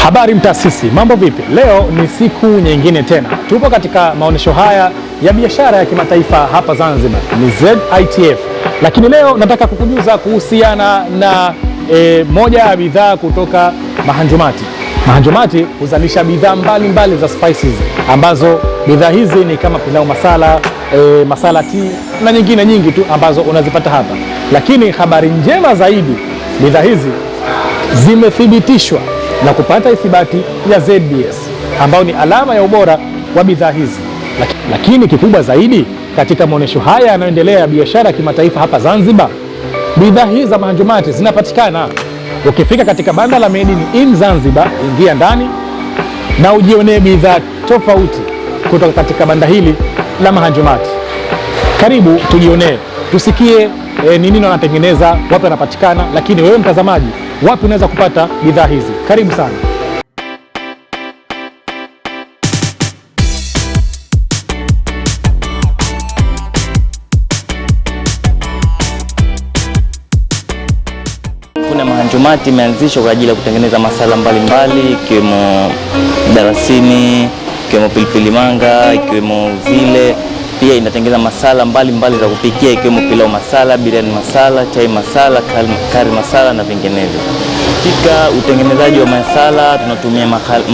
Habari mtaasisi, mambo vipi? Leo ni siku nyingine tena, tupo katika maonyesho haya ya biashara ya kimataifa hapa Zanzibar, ni ZITF. Lakini leo nataka kukujuza kuhusiana na moja ya bidhaa kutoka Mahanjumati. Mahanjumati huzalisha bidhaa mbalimbali za spices ambazo bidhaa hizi ni kama pilau masala, masala tea na nyingine nyingi tu ambazo unazipata hapa. Lakini habari njema zaidi, bidhaa hizi zimethibitishwa na kupata ithibati ya ZBS ambayo ni alama ya ubora wa bidhaa hizi. Lakini kikubwa zaidi katika maonyesho haya yanayoendelea ya biashara ya kimataifa hapa Zanzibar, bidhaa hizi za Mahanjumati zinapatikana. Ukifika katika banda la Made in Zanzibar, ingia ndani na ujionee bidhaa tofauti kutoka katika banda hili la Mahanjumati. Karibu tujionee, tusikie ni nini wanatengeneza, wapi wanapatikana, lakini wewe mtazamaji, wapi unaweza kupata bidhaa hizi? Karibu sana. Kampuni ya Mahanjumati imeanzishwa kwa ajili ya kutengeneza masala mbalimbali ikiwemo darasini, ikiwemo pilipili manga, ikiwemo zile. Pia inatengeneza masala mbalimbali za kupikia ikiwemo pilau masala, biriani masala, chai masala, kari masala na vinginevyo. Katika utengenezaji wa masala tunatumia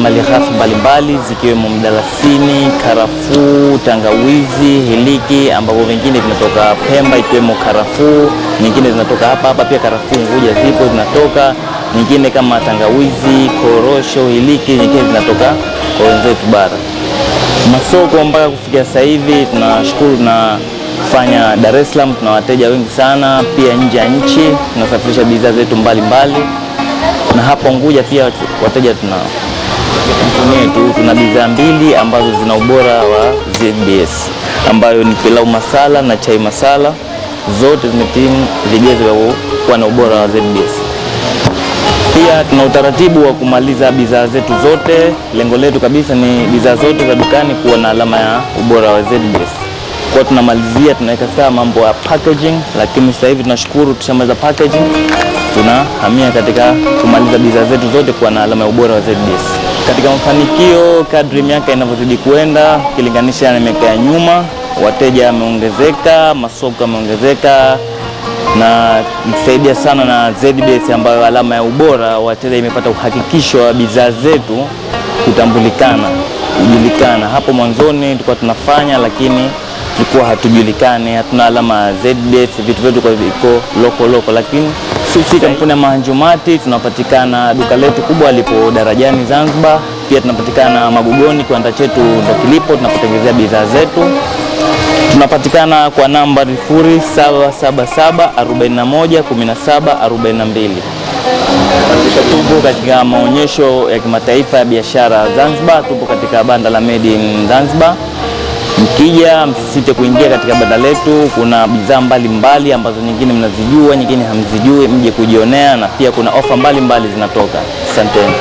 malighafi mbalimbali zikiwemo mdalasini, karafuu, tangawizi, hiliki ambavyo vingine vinatoka Pemba ikiwemo karafuu, nyingine zinatoka hapa hapa pia karafuu Unguja zipo zinatoka, nyingine kama tangawizi, korosho, hiliki, nyingine zinatoka kwa wenzetu bara. Masoko mpaka kufikia sasa hivi tunashukuru, tunafanya Dar es Salaam, tuna wateja wengi sana, pia nje ya nchi tunasafirisha bidhaa zetu mbalimbali, na hapo Unguja pia wateja tunao. Kampuni yetu tuna bidhaa mbili ambazo zina ubora wa ZBS ambayo ni pilau masala na chai masala, zote zimetimu vigezo vya kuwa na ubora wa ZBS. Pia tuna utaratibu wa kumaliza bidhaa zetu zote. Lengo letu kabisa ni bidhaa zote za dukani kuwa na alama ya ubora wa ZBS. Kwa tunamalizia, tunaweka sawa mambo ya packaging, lakini sasa hivi tunashukuru tushamaliza packaging, tunahamia katika kumaliza bidhaa zetu zote kuwa na alama ya ubora wa ZBS. Katika mafanikio, kadri miaka inavyozidi kuenda, ukilinganisha na miaka ya nyuma, wateja wameongezeka, masoko yameongezeka, na ikisaidia sana na ZBS ambayo alama ya ubora, wateja imepata uhakikisho wa bidhaa zetu kutambulikana, kujulikana. Hapo mwanzoni tulikuwa tunafanya, lakini tulikuwa hatujulikani, hatuna alama ya ZBS, vitu vyetu kwa viko loko loko. Lakini sisi kampuni ya Mahanjumati tunapatikana, duka letu kubwa lipo Darajani Zanzibar, pia tunapatikana Magogoni, kiwanda chetu ndo kilipo tunapotengenezea bidhaa zetu. Tunapatikana kwa namba 0777 41 17 42. Tupo katika maonyesho ya kimataifa ya biashara Zanzibar, tupo katika banda la Made in Zanzibar. Mkija msisite kuingia katika banda letu, kuna bidhaa mbalimbali ambazo nyingine mnazijua, nyingine hamzijui, mje kujionea, na pia kuna ofa mbalimbali zinatoka. Asanteni.